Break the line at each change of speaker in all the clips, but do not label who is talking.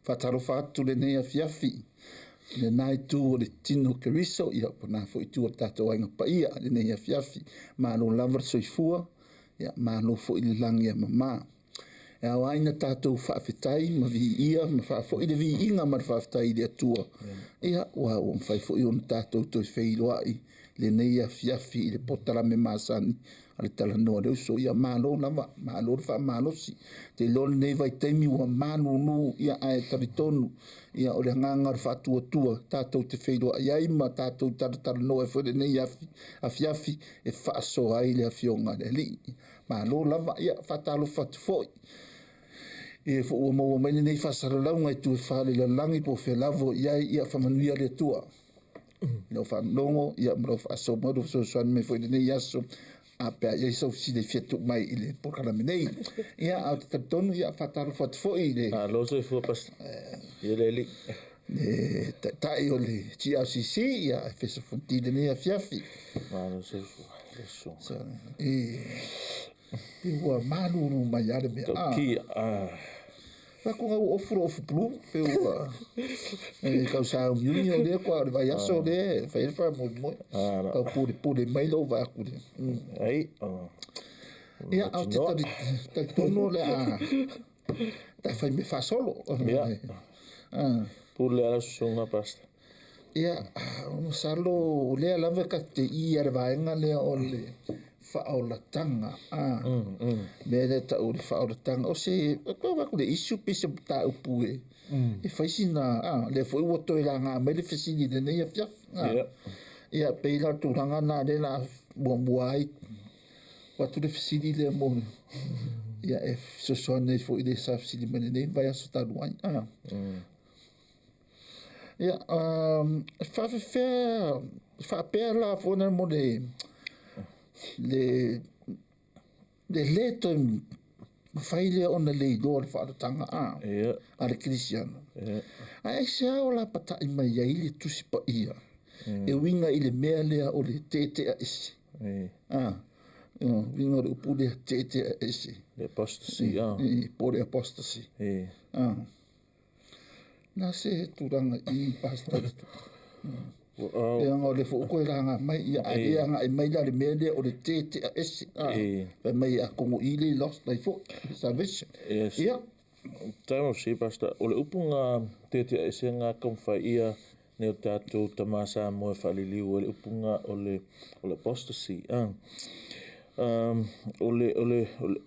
Faatalofa atu lenei afiafi i lena itu o le tino o Keriso, ia po o lena foi itu o le tatou aiga paia i lenei afiafi. Malo lava le soifua, ia malo foi le lagi e mama. E ao ai ona tatou faafetai ma viia ma faafoi le viiga ma le faafetai i le Atua, ia ua mafai foi ona tatou toe feiloai lenei afiafi i le polokalame masani a le Talanoa le Uso. Ia malo lava, malo le faamalosi. Te iloa lenei vaitaimi ua malulu, ia ae talitonu ia o le agaga o le faatuatua tatou te feiloai ai ma tatou talatalanoa ai foi lenei afiafi e faasoa ai le afioga a le Alii. Malo lava, ia faatalofa atu foi. E foi ua maua mai lenei faasalalauga i itu e fa o le lalolagi po o fea lava o i ai, ia faamanuia le Atua i lau faalogo ia ma lau faasoa mai, lau fesoasoani mai foi i lenei aso, a pe a i ai sau fesili e fia tuu mai i le polokalame nei. Ia, ae ou te talitonu, ia faatalofa atu foi i le
Malo soifua Pastor. Ia le alii.
Le taitai o le GRCC, ia Efeso Fonoti i lenei afiafi.
Malo soifua. Yesu.
So, e pe ua malulu mai lava le mea. Ah,
Tautia. Ah.
Faatoga ua ofu lo ofu pulu, pe ua e tau saumiumi o lea kwa o le vaiaso lea e fai ai le faamoemoe.
Ah,
Tau pulepule mai lou vae atu lea.
Ai. Oh.
Ia, ae ou te talitonu o le a ta fai mea faasolo.
Ia.
Ah.
Pule ala susuga Pastor.
Ia, masalo o lea lava ka te i a le vaega lea o le faaolataga. Ah. Mea lea tau o le faaolataga. O se, ko va ku le issue pe se mataupu e fai sina, ah, lea foi ua toe laga mai le fesili i lenei afiafi. Ah.
Ia.
Ia, pei la tulaga na lea la muamua ai o atu le fesili lea mo ia e fesoasoani ai foi le sa fesili mai lenei vaiaso talu ai. Ah. Ia, faafefea faapea la foi na mo le le toe mafai lea ona le iloa le faaolataga a
Ia.
a le Kerisiano.
Ia.
Ae aisea o lapatai mai ai le Tusi Paia e uiga i le mea lea o le tetea ese.
Eh,
Ah, uiga o le upu lea tetea ese.
Le apostasy. Ah.
E, po o le apostasy.
Eh.
Ah. Na se tulaga i pastor.
Oh.
Ia o le fo ko laga mai ia a le agai mai la le mea lea o le tetea ese. Ah.
Eh.
Fai mai a kongo i le lost life fo salvation.
Yes.
Ia.
Time of sea, Pastor. O le upu ngā te te ese ngā kamwhai ia ne o tātou tamasa mo e whaliliu o le upu ngā o le apostasy. Ah. O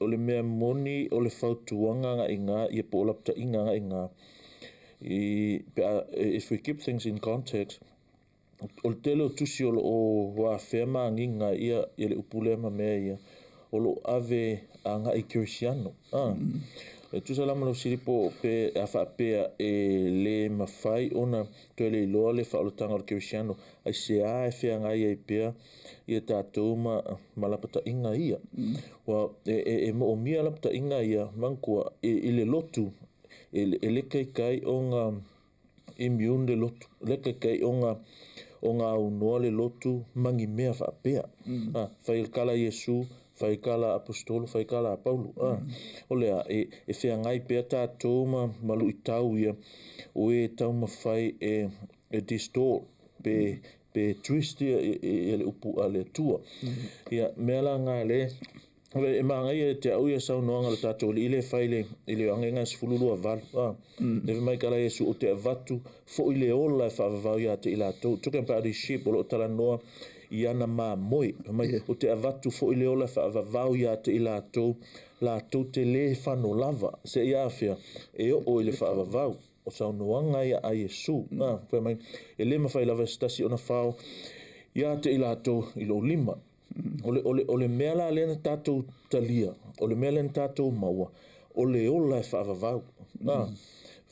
le mea moni o le fautuanga ngā i ngā ia po o lapta inga ngā i ngā. I, pe a, if we keep things in context, o le tele o tusi o lo o wā whea maangiga ia ia le upu lea ma mea ia o lo ave a ngai Kerisiano. Ah. E tusa lama lo sili po pe a faapea e le mafai ona toe le iloa le faaolataga o le Kerisiano ai se a e feagai ai pea ia tatou ma lapataiga ia. Ua e moomia lapataiga ia manatua i le lotu e le kaikai o ngā immune le lotu le kaikai o ngā aunoa le lotu mangi mea faapea. Ah, fai le kala Iesu, fai kala apostolo, fai kala a Paulo. Ah, o lea e feagai pea tatou ma luitau ia o e taumafai e distort pe twist ia ia le upu a le Atua. Ia mea la ngā le e maagaia e te au ia saunoaga le tatou alii le fai le i le Ioane 12:8. Ah, le mai kala Iesu o te avatu foi le ola e faavavau ia te i latou. Talking about his sheep, o lo o talanoa i ana mamoe. Mai o te avatu foi le ola e faavavau ia te i latou, latou te le fano lava se ia afea e oo i le faavavau o saunoaga ia a Iesu. Ah, fai mai e le mafai lava se tasi ona fao ia te i latou i lou lima. O le mea la lea na tatou talia, o le mea lea na tatou maua, o le ola e faavavau. Ah,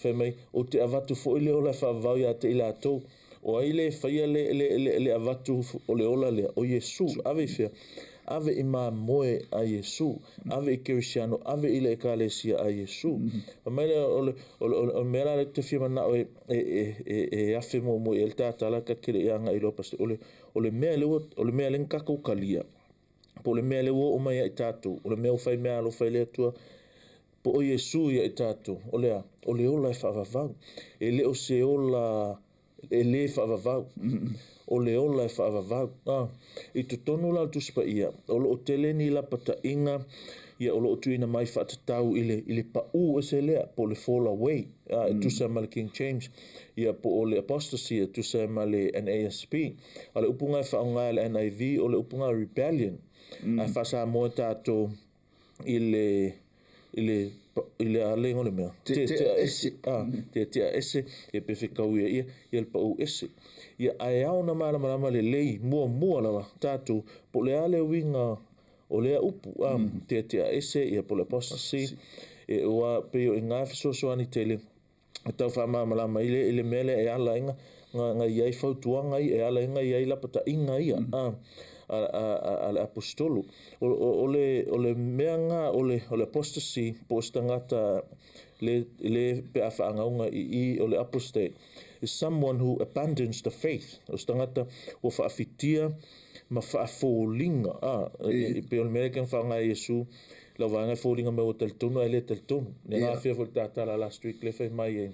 fai mai o te avatu foi le ola e faavavau ia te i latou. O ai le faia le avatu o le ola lea? O Iesu. Ave i fea? Ave i mamoe a Iesu, ave i Kerisiano, ave i le ekalesia a Iesu. Fai mai lea o le mea la le te fia manao e afe mo i le tātala ka kele i anga i loa pastor. O le mea le o le mea le tatou kalia. Po o le mea le ua oo mai ai tatou, o le mea o fai mea alofa i le Atua. Po o Iesu ia i tatou, o le a? O le ola e faavavau. E le o se ola e lē faavavau. O le ola e faavavau. A. I totonu la o le Tusi Paia, o lo o tele ni lapataiga ia o lo o tuuina mai faatatau i le, i le paū ese lea, po o le fall away, a, e tusa ma le King James, ia po o le apostasy e tusa ma le NASB. A o le upu na e faaaoga e le NIV, o le upu na rebellion. Ae faa-Samoa tatou i le i le i le a le igoa o le mea tetea ese a tetea ese ia pe fetau ia ia ia le pau ese ia ae ao ona malamalama lelei muamua lava tatou po o le a le uiga o lea upu a tetea ese ia po o le apostasy e ua pei o i ina e fesoasoani tele e tau faamalamalama i le, i le mea lea e ala ai na i ai fautuaga ia, e ala ai na i ai lapataiga ia a, a, a, a le aposetolo. O, o, o, le, o le mea na o le, o le apostasy, po o se tagata le, le pe a faagauga i i o le apostate, is someone who abandons the faith. O se tagata ua faafitia ma faafoliga, a, e, e, pei o le mea lea ke na faaaoga e Iesu, lau vaega e foliga mai ua talitonu ae le talitonu. Ne yeah. Afia foi le tatala last week le fai mai e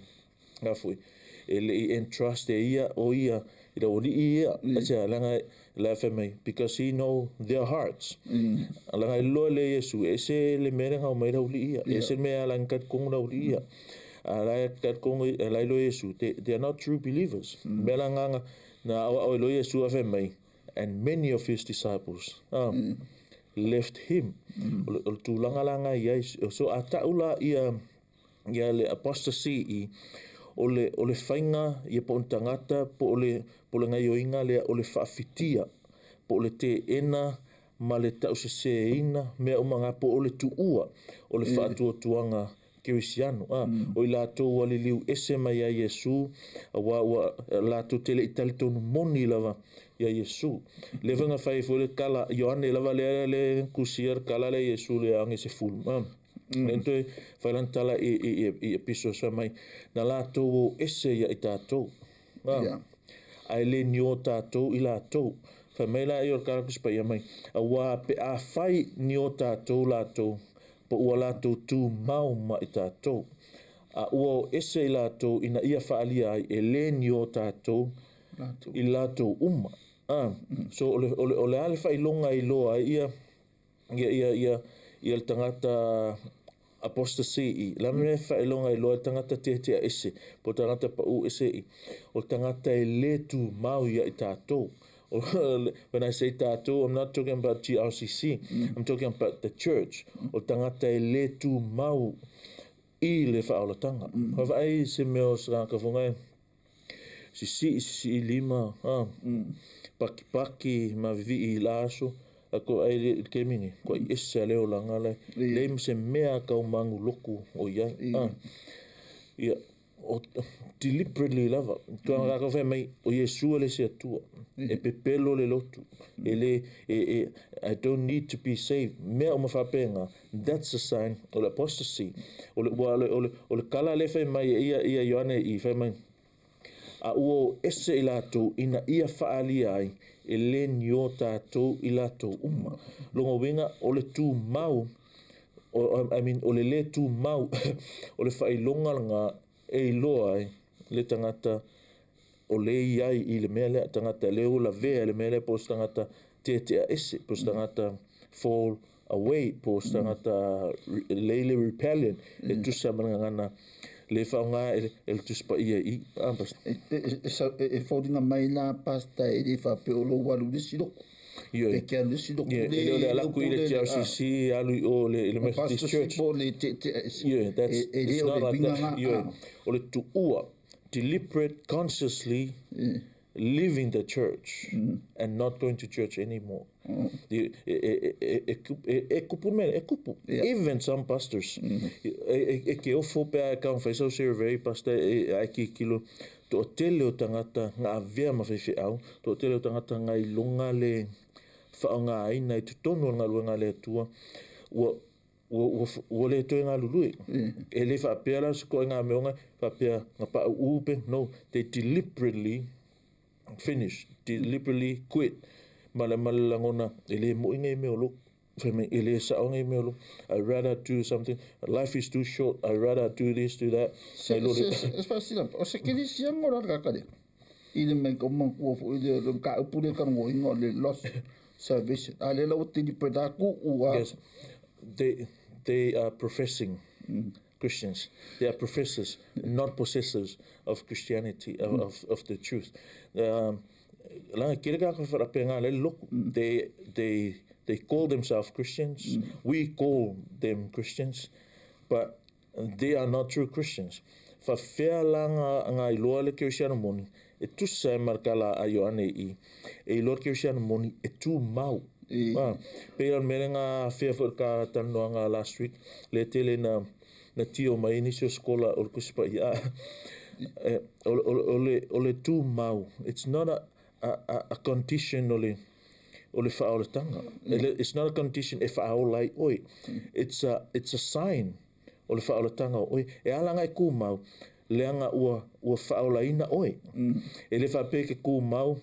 nga foi e le i entrust e ia o ia i le alii ia. Atia langa la fai mai because he know their hearts. Langa e loa le Iesu e se le mea le ngau mai le alii ia. E se mea la ngat kongu le alii ia. A la kat kongu la lo Iesu they are not true believers. Mea la nganga na awa o lo Iesu a fai mai and many of his disciples left him. O le tulaga la nga i ai. So a ta'u la ia ia le apostasy i o le faiga ia po o ni tagata po o le po o le gaioiga lea o le faafitia po o le teena ma le tauseseina mea uma na po o le tuua o le faatuatuaga kerisiano a o i latou ua liliu ese mai ia Iesu auā ua latou te le i talitonu moni lava ia Iesu. Le foi na fai foi le tala Ioane lava lea le tusia le tala lea Iesu le age 10 a. Le toe fai lana tala i i i i epistles fai mai na latou o ese ia i tatou. A.
Yeah.
Ae le ni o tatou i latou. Fai mai la ia o le tala Tusi Paia mai, auā pe a fai ni o tatou latou po ua latou tumau ma i tatou, a ua o ese i latou ina ia faaalia ai e le ni o tatou i latou uma. A, so o le, o le, o le a le faailoga e iloa ai ia, ia, ia, ia, ia le tagata apostasy i, la mea e faailoga e iloa ai le tagata tetea ese, po o le tagata pau ese i, o le tagata e le tumau ia i tatou. When I say tatou, I'm not talking about GRCC, I'm talking about the church. O le tagata e le tumau i le faaolataga. Mm. Vaai se mea o se tagata foi nai sisii, sisii lima, a, pakipaki ma vivii i la aso, a ko ai le kemi ni, ko ai ese a le olaga le, le ma se mea kau mangu loku o iai. A, ia, o, deliberately lava. Tuanga mm. fai mai, o Iesu e le isi Atua. E pepelo le lotu. E le, e, e, I don't need to be saved. Mea uma faapena, that's a sign o le apostasy. O le, ua, o le, o le, o le kala le fai mai e ia, ia Ioane i fai mai, a ua o ese i latou ina ia faaalia ai e le ni o tatou i latou uma. Lona uiga, o le tumau, o, I mean, o le lē tumau, o le faailoga lena e iloa ai le tagata o le i ai i le mea lea, tagata lea ua lavea i le mea lea, po o se tagata tetea ese, po o se tagata fall away, po o se tagata lei le rebellion, e tusa ma le gagana le faaaoga e le, e le Tusi Paia i i.
E, e, e, e foliga mai la Pastor e le faapea o lou alu i le isi lotu.
Ioe.
E te alu i le isi lotu
le, e le o le ala atu i le GRCC, alu i o le, i le Methodist Church.
Po o le tetea ese.
Ioe, that's,
E, e le
it's
o
not
le
like
uiga
that.
na.
Ioe, o le tuua, deliberate, consciously leaving the church and not going to church anymore. E, e, e, e, e, e, e kupu le mea, e kupu. Even some pastors. E, e, e ke ofo pe a e kau whai sau survey, pastor, e, ai ki kilo, toatele o tagata nga avea ma faifeau, toatele o tagata nga iloga le faaaogaina i totonu o le galuega a le Atua, ua ua ua ua le toe galulue. E le faapea la o se koʻaiga mea ona faapea na paʻuʻu pe, no, they deliberately finish, deliberately quit ma le ma le lagona e le moʻi nei mea o loku. Fai mai, e le sa'o nei mea o I rather do something. Life is too short. I rather do this, do that.
Se, se, se, se, o se kerisiano o la tagata lea i le mea o manatua foi le mataupu lea e talanoaina o le lost salvation, a o lea la ua deliberate atu ua.
Yes. They are professing Christians. They are professors, not possessors of Christianity, of the truth. Leaga e tele tagata faapena la i le lotu. They call themselves Christians. We call them Christians, but they are not true Christians. Faafefea la nga iloa le kerisiano moni e tusa ai ma le tala a Ioane i e iloa le kerisiano moni e tumau. Ah, pei o le mea lea na afea foi i le ta talanoaga last week, lea tele na na tio mai ai nisi o sekola o le Tusi Paia. O le tumau, it's not a condition o le faaolataga. It's not a condition e faaola ai oe. It's a sign o le faaolataga o oe. E ala ona e tumau, leaga ua faaolaina oe. E le faapea e te tumau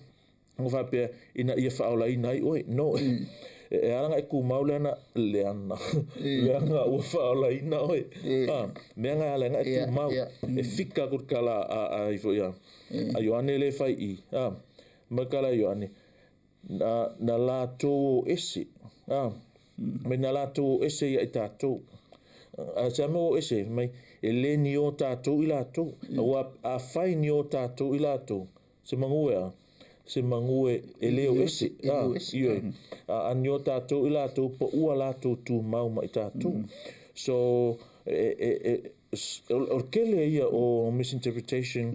Ua faapea ina ia faaolaina ai oe. No. E ala ona e tumau leana, leana, leaga ua faaolaina oe. A, mea na e ala ai ona e tumau. E fika atu le tala a ifo ia, a Ioane lea e fai i i. A, ma le tala a Ioane, na, na latou o ese. A, mai na latou o ese ia i tatou. A se a mea ua o ese? Mai, e le ni o tatou i latou. Aua afai ni o tatou i latou, Se magu e a? Se magu e, e le o ese.
E le o ese.
Ioe. A anio tatou i latou, paua latou tumau ma i tatou. So, e, e, e, o le tele ia o misinterpretation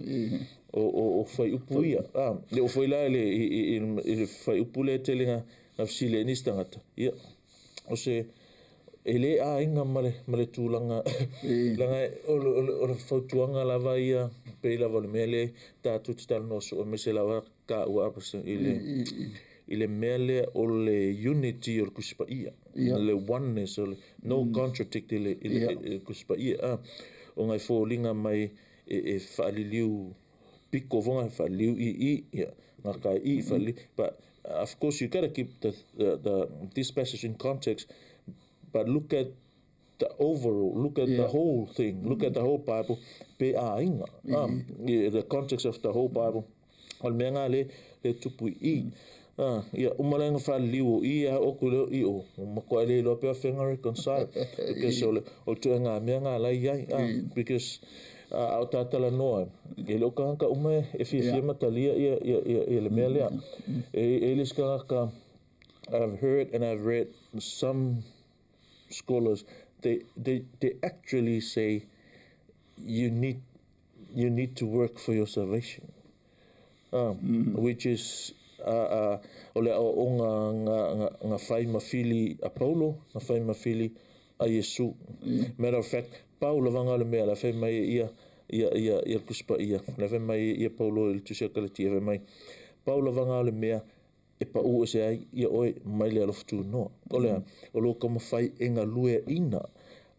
o fuaiupu ia. A, le oo foi la i le, i, i le fuaiupu lea e tele na, na fesili ai nisi tagata. Ia, o se, e le aiga ma le, ma le tulaga, leaga o le fautuaga lava ia, pei lava o le mea lea tatou te talanoa soo aemaise lava taua a i le mea lea o le unity o le Tusi Paia, le oneness o le no contradict i le Tusi Paia, a, ona e foliga mai e faaliliu piko foi na faaliliu i i, ia, gata i i faaliliu, but of course you gotta keep the this passage in context, but look at the overall, look at the whole thing, look at the whole Bible, pe aiga, the context of the whole Bible, o le mea na le, le tupu i i. Ah, ia, uma lea na faaliliu o i a oku leo i o, o matua le iloa pe afea reconcile, because o le, o le tuaiga mea na la i ai, ah, because a o ta talanoa, e le o tagata uma e fiafia ma talia ia, ia, ia, ia le mea lea. E, e le isi tagata, I've heard and I've read some scholars, they actually say you need to work for your salvation. Which is o le aoaoga na fai ma fili a Paulo, na fai ma fili a Iesu. Matter of fact, pau lava na o le mea la fai mai ia ia ia ia le Tusi Paia, la fai mai ia Paulo i le Tusi a Kalatia fai mai, pau lava na o le mea e paʻū ese ai ia oe mai le alofa tunoa. O le a? O lou taumafai e galueaiina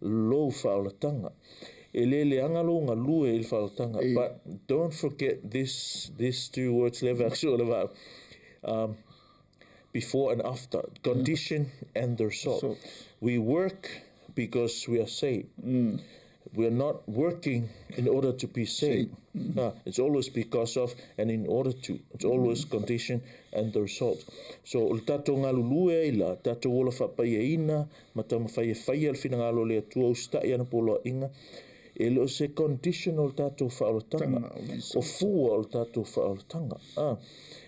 lou faaolataga. E le leaga lou galue i le faaolataga, but don't forget this, this two words lea fai atu o le vaa, before and after, condition and the result. We work because we are saved. We are not working in order to be saved. It's always because of and in order to. It's always condition and the result. So, o le tatou galulue ai la, tatou ola faapaiaina, ma taumafai e faia le finagalo o le Atua usitai ana poloaiga, e le o se condition o le tatou faaolataga, o fua o le tatou faaolataga. Ah,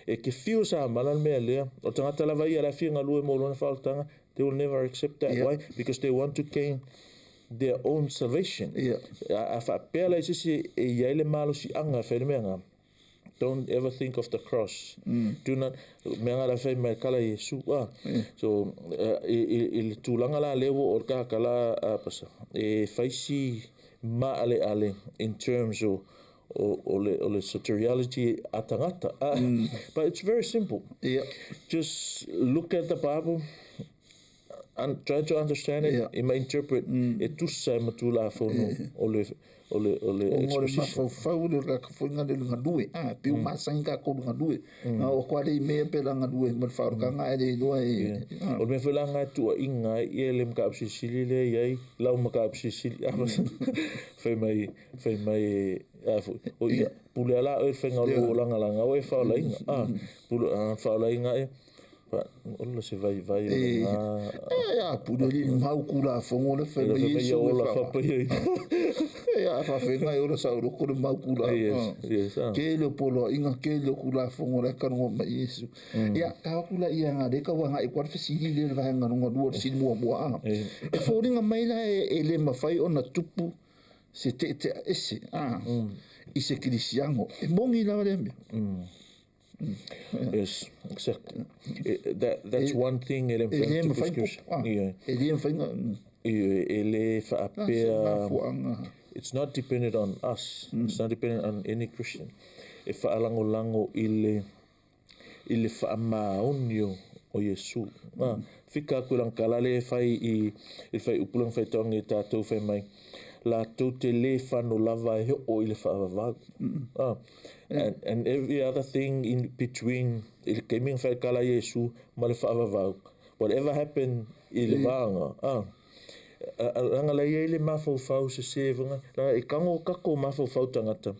e te fiu sa mala le mea lea, o le tagata lava ia la e fia galue mo lona faaolataga, they will never accept that. Why? Because they want to gain their own salvation. A faapea la i se isi e i ai le malosiaga e fai le mea lena, don't ever think of the cross. Do not, mea nga la fai mai kala Iesu. Ah. So, i le tulaga la lea ua oo i le tagata la a pasa, e fai si maaleale in terms o le soteriology a tagata. Ah. But it's very simple. Just look at the Bible. Try to understand it ma interpret e tusa e ma tulafono o le
Ona o le
exposition.
Mafaufau le kakafoiga le galue a pe u masagi tatou le galue na o koa le i mea pe la galue ma le faaolotaga ae le iloa e.
O le mea foi la nga tuuaiga ai ia le mataupu silisili lea e i ai lau mataupu silisili fai mai a foi o ia pule ala oe i le faiga o lou olagalaga o e faolaina a pule a faolaina e ola se vaivai o lena.
E a pule li mau kulafono le fai mai
Fai mai
Iesu
ia
e
ola
faa
faapaiaina.
E a faafega e ola saoloko le mau kula.
Yes, ah.
Ke le poloaiga ke le kulafono le kalogo mai Iesu ia ka aku la ia nga le ka wanga i kwa fesili le vaega longa lua le sili muamua a e foliga mai la e le mafai ona tupu se teetea ese a i se kerisiano e moni lava lea mea.
Yes, exactly. That's one thing e le
E le
mafai
mafai
ona tupu.
Ah, e le mafai na
E le
se
faapea
mafuaaga.
It's not dependent on us. It's not dependent on any Christian. E faalagolago i le faamaoni o Iesu. Ah, fika aku i lagakala le fai i le fai upu lega faitaogi e tatou fai mai latou te lē fano lava e oo i le faavavau. Ah, and every other thing in between i le taimi na faikala Iesu ma le faavavau. Whatever happened i le vaga. Ah, laga lai ai le mafaufau sesē foga laga e kago kako mafaufau tagata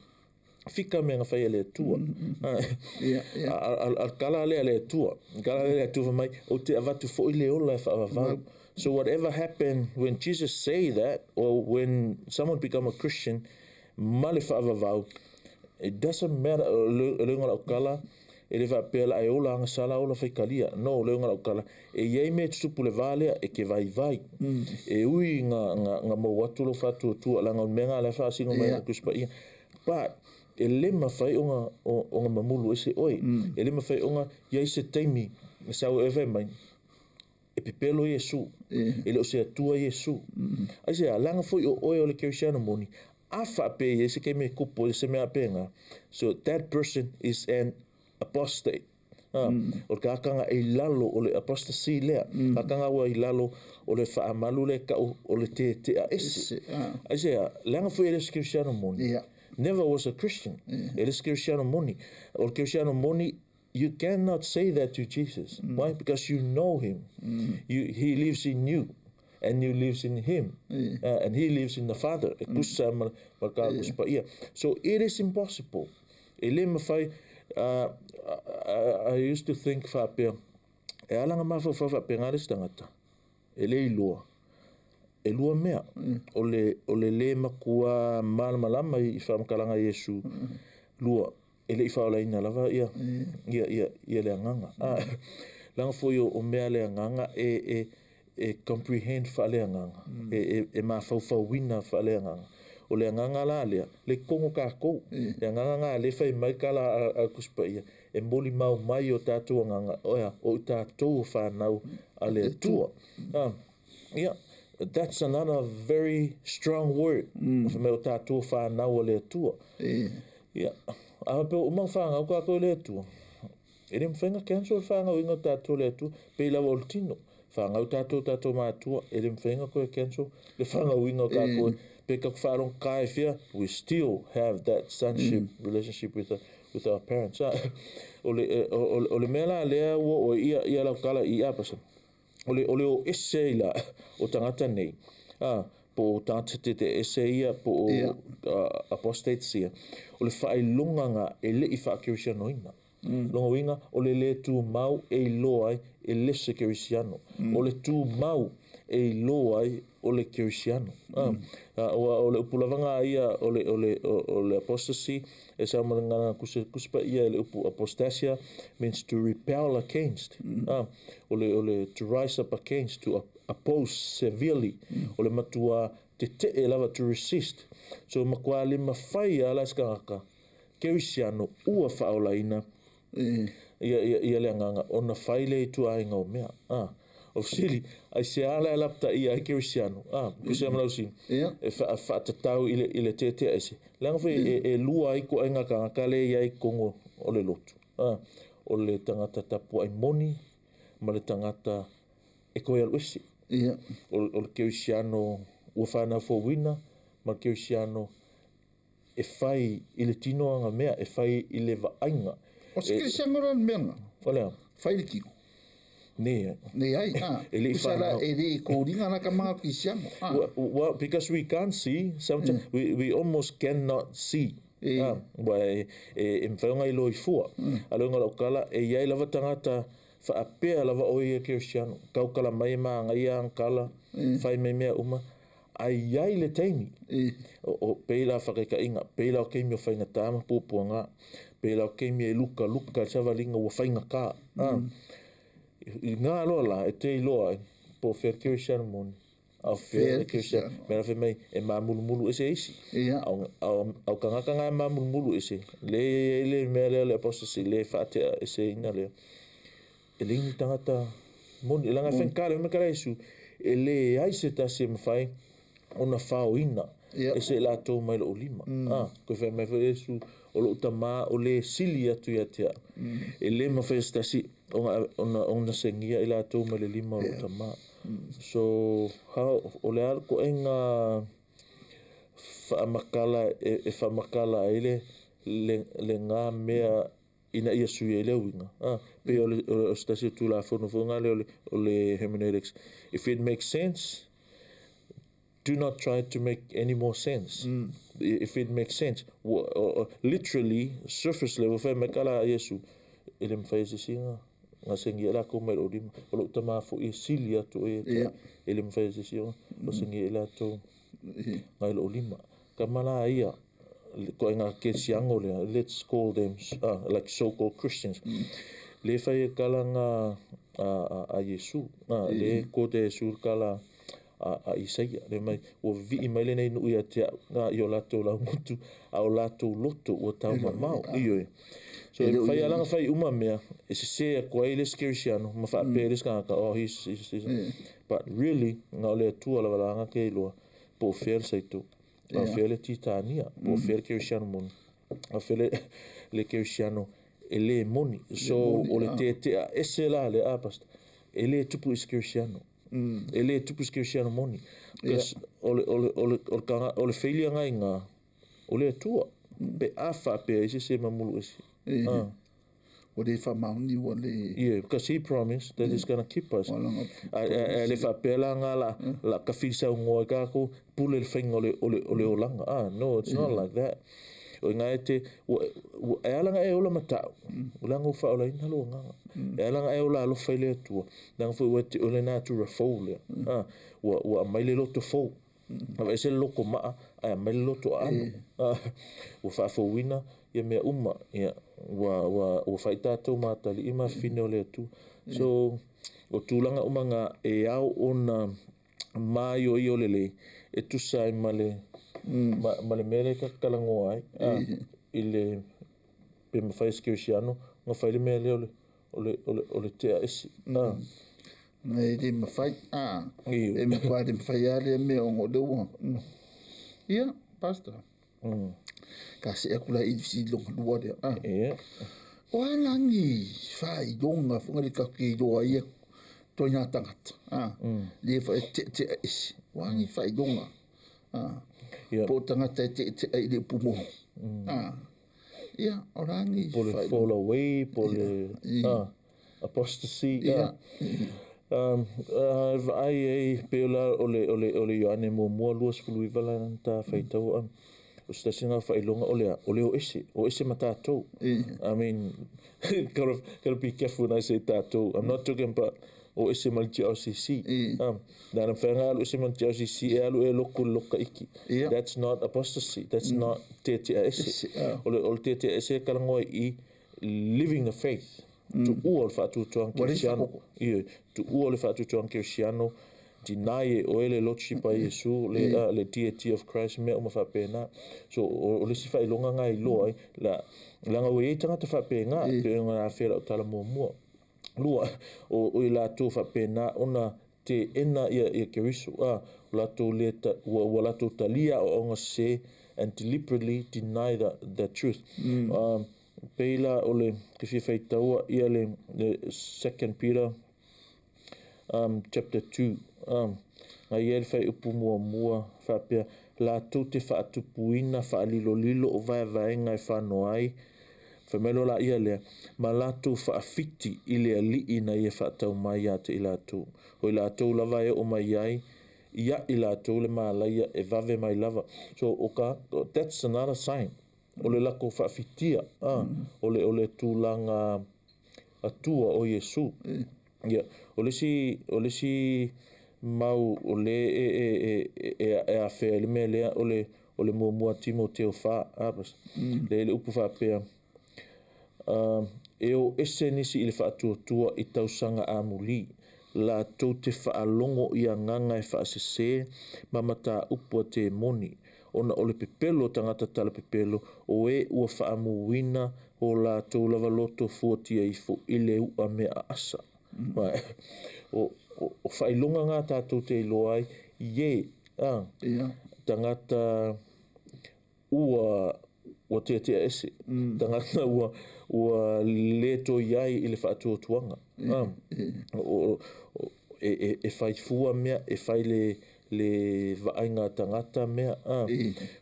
fika mea na fai e le Atua. Ah,
Ia, ia.
A kala lea le Atua kala lea le Atua fai mai ou te avatu foi le ola e faavavau. So whatever happened when Jesus say that or when someone become a Christian ma le faavavau, it doesn't matter. Le uiga lau kala e le faapea la e ola agasala ola faikalia no. Le uiga lau kala e iai mea e tutupu le va lea e ke vaivai e ui nga mau atu lo faatuatua laga o le mea ga la e faasino mai yeah. Tusi Paia, but e le mafai ona mamulu ese oe e le mafai ona iai se taimi e sau e fai mai e pepelo Iesu e le o se Atua Iesu ai se alaga foi o oe o le kerisiano moni a faapea i ai se taimi e kupu se mea apega. So that person is an apostate. Ah, o le kakanga e i lalo o le apostasy lea kakanga ua i lalo o le faamalu le kau o le tetea ese.
Ese, ah.
Ai se leaga foi e le se kerisiano moni. Never was a Christian. E le se kerisiano moni. O le kerisiano moni, you cannot say that to Jesus. Why? Because you know him. He lives in you and you lives in him. And he lives in the Father. E kusa ma ka yeah. So it is impossible. E le mafai, I used to think faapea e ala nga mafaufau faapea nga le se tagata e le iloa e lua mea o le lē makua malamalama i faamatalaga Iesu lua e leʻi faolaina lava ia le agaga ah, laga foi o mea le agaga e comprehend faaleagaga e mafaufauina faaleagaga o le agaga la lea le kogo tatou le agaga ga le fai mai kala a Tusi Paia e moli mau mai o tatou agaga oea o i tatou o fanau a le Atua. Ah, yeah, that's another very strong word mm. Me o tatou fanau a le Atua. Ia a pe o uma whangau ka koe le Atua e le mawhainga cancel le whangau inga o tatou le Atua pe i lava o le tino whangau tatou tatou matua e le mawhainga koe cancel le whangau inga o ka koe pe ka whaarong kai whia. We still have that sonship relationship with our parents. Ah, o le mea la lea ua o ia ia lau kala i apasa o le o ese i la o tangata nei ah, po o tagata te ese ia po o apostates ia o le faailogaga e leʻi faakerisianoina longa uiga o le lē tumau e iloa ai e le se kerisiano o le tumau e iloa ai o le kerisiano ah, ah, o le upu lavaga ia o le apostasy e sa ma le gagana kusi paia e le upu apostasia means to rebel against ah, o le to rise up against, to oppose severely o le matua tetee lava, to resist. So makuā le mafai ala se tagata kerisiano ua faaolaina ia le agaga ona fai le ituaiga o mea ah o fesili ai se ala e lapataia ai kerisiano ah kusi ma lausini e faatatau i le tetea ese leaga foi e lua ai koaiga tagata le i ai kogo o le lotu ah o le tagata tapuai moni ma le tagata e koe alu ese. O le kerisiano ua fanau fouina ma le kerisiano e fai i le tino aga mea, e fai i le vaaiga.
O se kerisiano la le mea lena?
O le a?
Fai le tino.
Nei.
Leai, a.
E le i
Tusa la
fanau.
e le i koliga la ka maga kerisiano. A.
Well, because we can't see, sometimes we almost cannot see.
E.
Ah, ua e mafai ona iloa i fua. A o le uiga o lau tala, e i ai lava tagata faapea lava o ia kerisiano, tautala mai e magaia ana tala, fai mai mea uma, ae i ai le taimi. O pei la faataitaiga, pei la o taimi o faigata ma puapuaga, pei la o taimi e lukaluka le savaliga ua faigata. Ah. I gā loa la, e te iloa ai, po o fea le kerisiano moni, a o fea le kerisiano. Mea la fai mai, e mamulumulu ese isi. A o tagata na e mamulumulu ese, le e i ai le mea lea o le apostasy, le faatea eseina lea. E leai ni tagata moni, leaga e faigata le mea kala Iesu, e leai se tasi e mafai ona faoina e se i latou mai lou lima. Ah, toe fai mai foi Iesu, o lou Tamā o le sili atu ia te au. E le mafai e se tasi ona segia i latou mai le lima o lou Tamā. So, how, o le a le ituaiga faamatala e faamatala ai le mea ina ia sui ai le uiga. Ah, pei o se tasi o Tulafono foi lea o le hermeneutics. If it makes sense, do not try to make any more sense. If it makes sense, literally, surface level, fai mai kala a Iesu, e le mafai e se isi ona segia latou mai lou lima. O lou Tamā foi e sili atu o ia e le mafai e se isi ona segia i latou ngai lou lima. Kama la ia, ituaiga kerisiano lea, let's call them like so-called Christians. Le fai e kala nga a Iesu, le quote e Iesu le kala a Isaia, le mai, ua vivii mai lenei nuu ia te au, nga i o latou laugutu, a o latou loto ua taumamao. Ioe. So e fai alaga fai uma mea, e sese atu ai le isi kerisiano, ma faapea le isi tagata, oh, he's, but really, na o le Atua lava la ke iloa, po o fea le saito, a o fea le titania, po o fea le kerisiano moni, a o fea le kerisiano e le moni. So, o le tetea ese la le a, pastor, e le tupu i se kerisiano. E le tupu i se kerisiano moni. Because o le failure ngai ngā, o le Atua. Pe a faapea i se se mamulu ese. Ah.
Ua le faamaoni ua le
Yeah, because he promised that he's gonna keep us.
Ua laga
A le faapea la nga la kafilisaugoa i takou pule le faiga o le olaga. Ah, no, it's not like that. O iga e te e ala ona e ola mata'u o le aga ua faaolaina lou agaga. E ala ona e ola alofa i le Atua leaga foi ua te o le natura fou lea. Ah, ua aumai le loto fou. Aveese le loto ma'a ae aumai le loto aano. Ah, ua faafouina ia mea uma ia ua fai tatou ma atalii ma afafine o le Atua. So o tulaga uma ga e ao ona maioio lelei e tusa ai ma le mea lea ta talanoa ai i le pe mafai e se kerisiano ona fai le mea lea o le tea ese. Ah.
E le mafai a
Io.
E matua le mafai lava lea mea ona o lea ua. Ia, pastor. Ka se aku la i fesili lona lua lea. Ah. O a lagi faailoga foi le tatou te iloa ai ia ituaiga tagata. Ah. Le fa e te'ate'a ese. O a ni faailoga? Ah. Po o tagata e te'ate'a i le upu moho. Ah. Ia, o la ni
Po le
faailoga.
Fall away, po le apostasy. Vaai ai pei o la o le Ioane muamua 29 la ta faitau o se tasi na faailoga o le o le o ese, o ese ma tatou. I mean, gotta be careful when I say tatou. I'm not talking about o ese ma le GRCC. Na na whainga alu ese ma le GRCC e alu e loku le loka iki. That's not apostasy. That's not tetea ese.
Ese, ah.
O le tetea ese kalangoa i living the faith. Tuua o le faatuatuaga
Ua le
kerisiano.
whakoko.
Ioe, tuua o le faatuatuaga kerisiano, deny e oe le lordship a Iesu, le deity of Christ, mea uma faapena. So, o le isi faailoga nga iloa ai, la, leaga ua i ai tagata faapena, pe ona afea lau tala muamua. Lua, o i latou faapena ona teena ia Keriso, o latou le ta, ua latou talia o ona se and deliberately deny the truth. Pei la o le te fia faitaua ia le Second Peter. chapter 2, na i ai le fuaiupu muamua faapea, latou te faatupuina faalilolilo o vaevaega e fanoa ai, fai mai loa laia lea, ma latou faafiti i le alii na ia faatau mai ia te i latou. O i latou lava e oo mai ai, ia i latou le malaia e vave mai lava. So, o ka, that's another sign. O le latou faafitia, o le tulaga atua o Iesu. Ia, o le isi mau o le e afea i le mea lea, o le muamua Timoteo 4, apes. Le le upu faapea, e o ese nisi i le faatuatua i tausaga amuli, latou te faalogo i agaga e faasese ma mataupu a temoni, ona o le pepelo o tagata tala pepelo, o e ua faamuina o latou lava loto fuatia ifo i le u'a mea aasa. O faailoga ngā tātou te iloa ai, ie, tagata ua teatea ese, tagata ua le toi ai i le faatuatuaga. E fai fua mea, e fai le vaaiga tagata mea.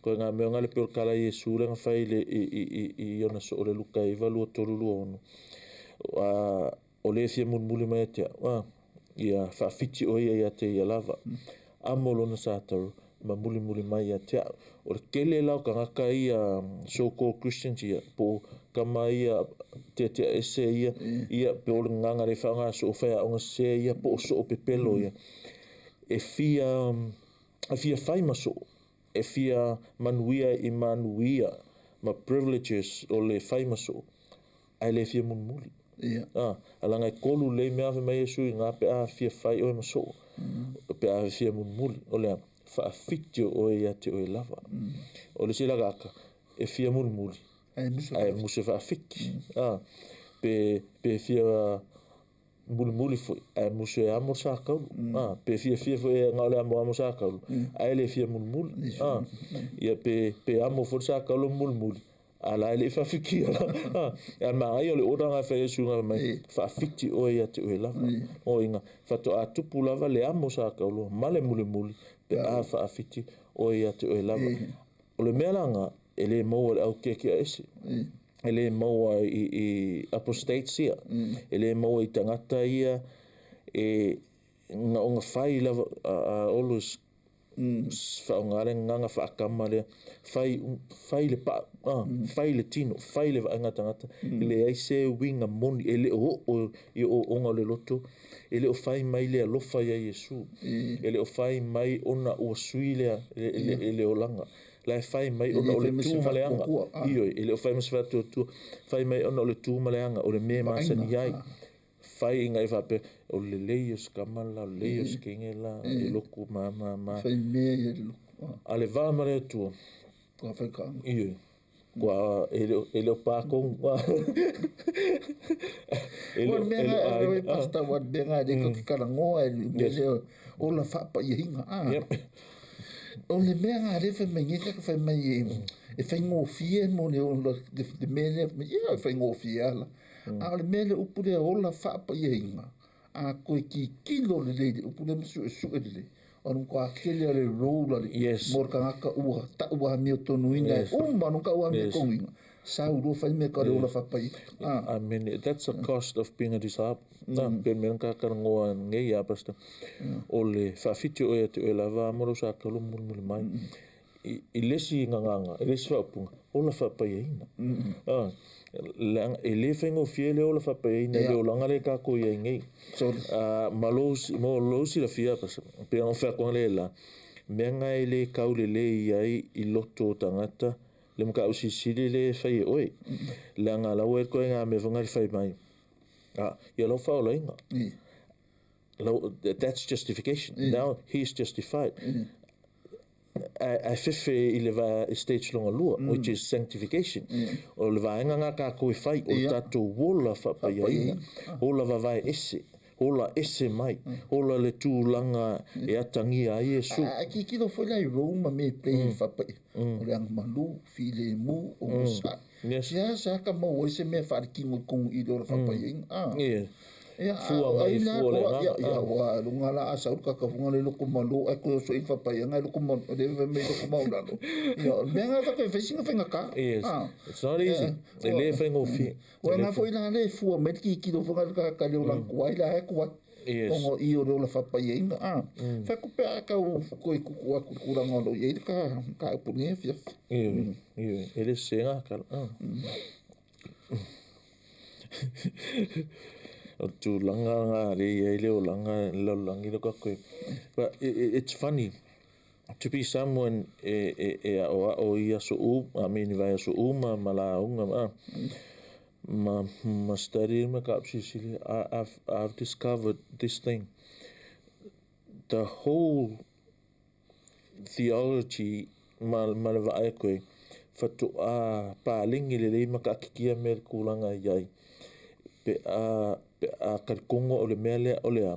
Koe ngā mea ngā le peo kala Iesu le nga fai le i ona so o le Luka 9 23 26. O le fia mulimuli mai te au, ia faafiti o ia ia te ia lava. Amo lona sataru ma mulimuli mai ia te au. O le tele la o tagata ia so-called Christians ia, po kama ia teatea ese ia, ia pe o le nganga le whaanga so o whea onga se ia, po o so o pepelo ia. E fia whai maso, e fia manuia i manuia, ma privileges o le whai maso, ai le fia mulimuli. Alanga e kolu le mea fe mai Iesu i ngā pe a fia whai oe maso, pe a fia mulimuli, o lea, faafiti o oe ia te oe lava. O le sila kaka, e fia mulimuli,
Ai
ae musu faafiti. Pe fia mulimuli foi, ae musu e amo sa kaulu. Pe fia fia foi e ngā le amo amo sa kaulu, ae le fia mulimuli. Ia pe amo foi sa kaulu mulimuli, a la e le faafikia la. A maai o le ora ngā whai Iesu ngā mai, faafiti oe ia te oe lava. O inga, whato a tupu lava le amo sa kaulu, ma le mulimuli, pe a faafiti oe ia te oe lava. O le mea la ngā, e le maua le au keke a ese. E le maua i apostates ia. E le maua i tagata ia e nga onga fai lava a always whaonga le nganga whaakama lea fai fai le pa fai le tino fai le vaaiga tagata e leai se uiga moni e le o oo i ooooga o le loto e le o fai mai le alofa ia Iesu e le o fai mai ona ua sui lea le olaga la e fai mai ona o le tu ma le aga ioe e le o fai ma se faatuatua fai mai ona o le tu ma le aga o le mea masani ai fai inga e faapea o le lelei o se kama la o le lelei o se kenge la e loku ma ma ma
Fai mea ia le loku.
A le va ma le Atua
Kua fai ka.
Ioe kua e le o pākongu
e le mea nga e pasta wa mea nga le ka kalangoa e le leo o la faapa'iahiga o le mea nga le fai mai nge ka fai mai e faigofie mo le ola le mea lea ia e faigofie ala a o le mea le upu lea ola faapa'iahiga a koe kikilo lelei le upu lea ma su'esu'e lelei o ka kele le role le mo le tagata ua ta'u amio tonuina e uma no ka'u amio tonuina sau loa fai mea ka le ola faapaia.
I mean, that's the cost of being a disciple. Na, pe mea ka karangoa ngei a pastor. O le faafiti o ia te oe lava mo lo sa kalu mulimuli mai. I lesi nganganga, i lesi whaupunga, o la faapaiaina. E le whaingofie le o la faapaiaina le olanga le kako ia i ngei. Ma mo lou silafia, pastor, pe o whakuanga le la, mea nga e le kaule le i ai i loto o tagata, le maka au sisili le fai e oe. Le anga lau e koe ngā mea whanga le fai mai. Ia lau whaolainga. Lau, that's justification. Now he's justified. A fefe i le va stage longa lua, which is sanctification. O le vaenga ngā kākou e fai, o tātou ola faapaiaina, ola vavae ese, ola ese mai, ola le tulaga e atagia ai Iesu.
A kikilo foi la i Roma me play faapaia o le agamalu filemu o sa. Ia sa ka maua ai se mea faalekino i kogu i le ola faapaiaina.
Yeah. Fua mai fua o le agaga.
Ia, ua luga la a sau kakafuga le loko malu ai ko so i fa pai ngai loko malu le fa mai loko malu lalo. Ia, mea nga fa fe singa fenga ka.
Yes. It's not easy. E le faigofie.
Ua nga foi la le fua mai ki ki lo fanga ka ka le ulang kuai la he kuai.
Yes.
Ongo i o le ola fapai ai nga. Fa ku pe a ka u ko i kuku aku kuranga lo i ka ka upu ni fia.
Ioe, ioe, e le sega ka. O tulaga nga le i ai le olaga le lalolagi le koe. But it's funny to be someone e a'oa'o i aso I mean i vaiaso uma ma lauga ma study ma ka silisili. I've discovered this thing. The whole theology ma le vaai koe fato'a palegi lelei ma ka'akikia mea i le kulaga i ai pe a talikongo o le mea lea o le a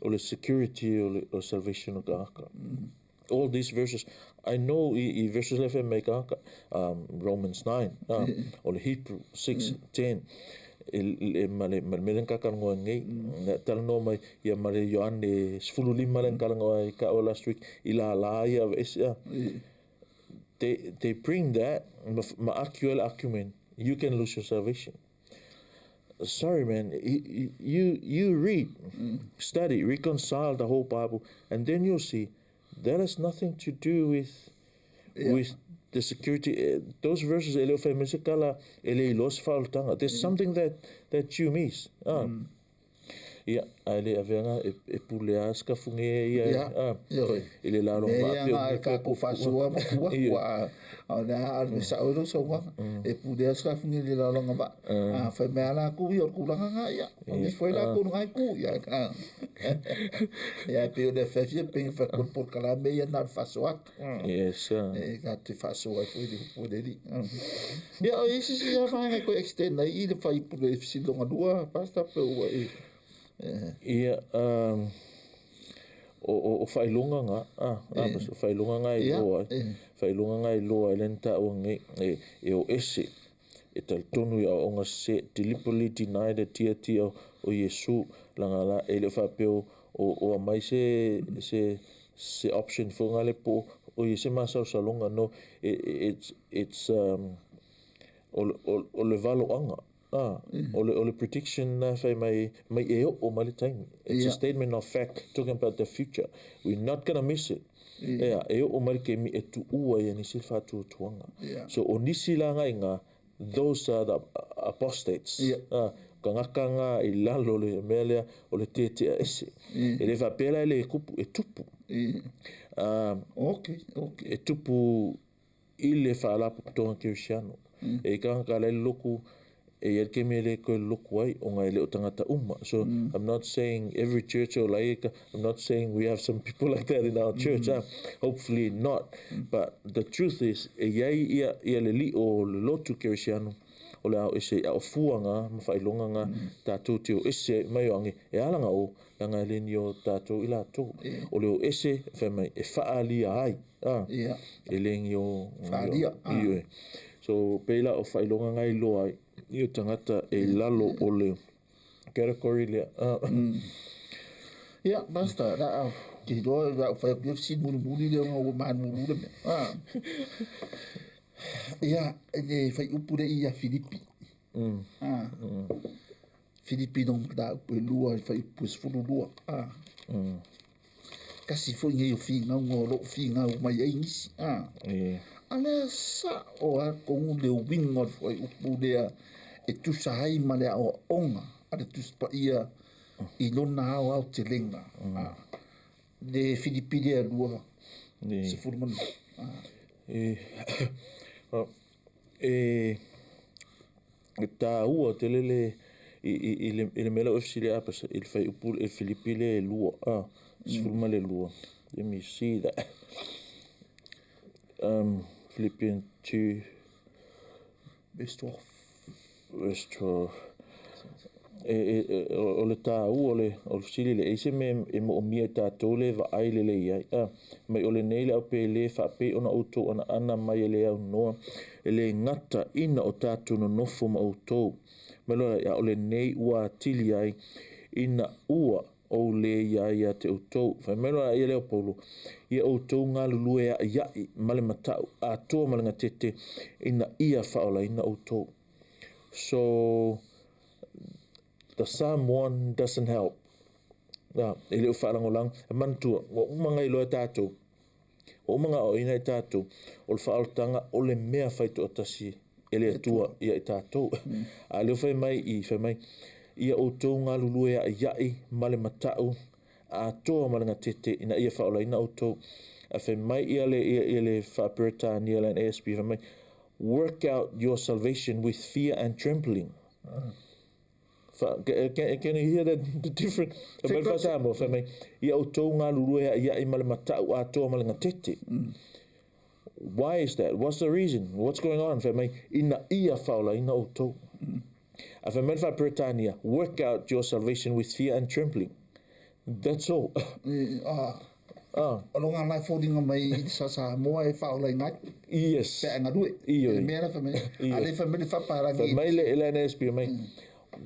o le security o le salvation o tagata. All these verses, I know i verses le fai mai tagata, Romans 9, o le Hebrew 6, 10, e ma le mea lea na tatalanoa nei, na talanoa mai ia ma le Ioane 15 lea na talanoa ai ka o last week i lala ia aveese a. They bring that ma argue le argument, you can lose your salvation. Sorry man, you read, study, reconcile the whole Bible, and then you'll see that has nothing to do with with the security. Those verses e le o fai mai se kala e le iloa se faaolataga. There's something that you miss. Ia, ae le aveaga e pule a se kafuge ia i le lalo
Mea ia nga e kākou faasoa matua ua o le a le sao lo sauaga e pule a se kafuge i le lalologa vaa. A fai mai a lakou ia o le kulaga ga ia o ifo ai lakou luga i ku ia ia e pei o le afiafi e pei fai atu le polokalame ia na o le faasoa atu.
Yes.
E ka te faasoa ai foi le upu a le Alii. Ia o isi si a vaega e koe extend ai i le fuaiupu le fesili lona lua, Pastor, pe ua e
Ia, o faailoga nga, o faailoga nga e iloa ai. Faailoga nga e iloa ai lea na taua nei, e o ese, e talitonu i aoaoga sese, deliberately deny the deity o Iesu, laga la, e le o faapea o aumai se option foi nga le po o ia se masalosaloga. No, it's o le valoaga. O le prediction na fai mai mai e oo mai le taimi. It's a statement of fact talking about the future. We're not gonna miss it. Ea, e oo mai le taimi e tuua ai e nisi le faatuatuaga. So o nisi la agaiga, those are the apostates. Tagata ga i lalo le mea lea o le tetea ese. E le faapea la e le tupu, e tupu. E tupu i le faalapotopotoga kerisiano. E i tagata la i le lotu, e i ai le taimi e le toe lotu ai, ona e le o tagata uma. So I'm not saying every church o lai, I'm not saying we have some people like that in our church, hopefully not. But the truth is, e i ai ia le lio o le lotu kerisiano, o le ao ese i ao fuanga, ma whailonga ngā, tātou te o ese mai o ange, e ala ngā o, langa e le ni o tātou i lātou. O le o ese, whai mai, e whaalia ai. E le ni o
Whaalia,
Ioe. So, peila o whailonga ngā i loa ai, i o tangata e lalo o le category lea.
Ia, basta, la a te roa, la o whai aku sin muru muri lea ngā ua maan muru le mea. Ia, e le whai upu le ia Filipi. Filipi no la upu e lua, e whai upu e 12. Kasi foi ngei o whingau ngā o loo whingau mai ai nisi. A lea sa o a kongu le uiga o le fuaiupu lea e tusa ai ma le aoaoga a le Tusi Paia i lona aoaotelega. Le Filipi lea 2, 12.
E tāua tele le i le mea lau e fesili ai apa i le fuaiupu i le Filipi lea e 2, 12. Let me see that. Philippians 2,
Verse 12.
Verse 12. O le tāua o le fesili le, e se mea e moomia i tātou le vaai lelei ai. Mai o lenei le au pe le faapei ona outou anaana mai e le aunoa, e le gata ina o tātou nonofo ma outou. Mai loa, ia o lenei ua atili ai ina ua ou lē i ai ia te outou. Fai mai loa ia lea o Paulo, ia outou galulue a'ia'i ma le mata'u atoa ma le gatete ina ia faaolaina outou. So the Samoan doesn't help. E le o faalagolago. E manatua, ua uma ona iloa e tatou, ua uma ona aoaina e tatou, o le faaolataga o le mea faitoatasi e le Atua ia i tatou. A lea ua fai mai i, fai mai, ia outou galulue a'ia'i ma le mata'u atoa ma le gatete ina ia faaolaina outou. Ae fai mai ia le, ia, ia le faa-Peretania le NASB, fai mai, work out your salvation with fear and trembling. Can you hear the different? Fai mai le faa-Samoa, fai mai, ia outou galulue a'ia'i ma le mata'u atoa ma le gatete. Why is that? What's the reason? What's going on? Fai mai, ina ia faaolaina outou. Ae fai mai le faa-Peretania, work out your salvation with fear and trembling. That's all.
O lo ngā lai fōringa mai i sa Samoa e faaolaina ai.
Yes.
Pe a galue.
Ioe.
I le mea la fai mai.
Ioe.
A le fai mai le faapalangi.
Fai mai le NASB mai,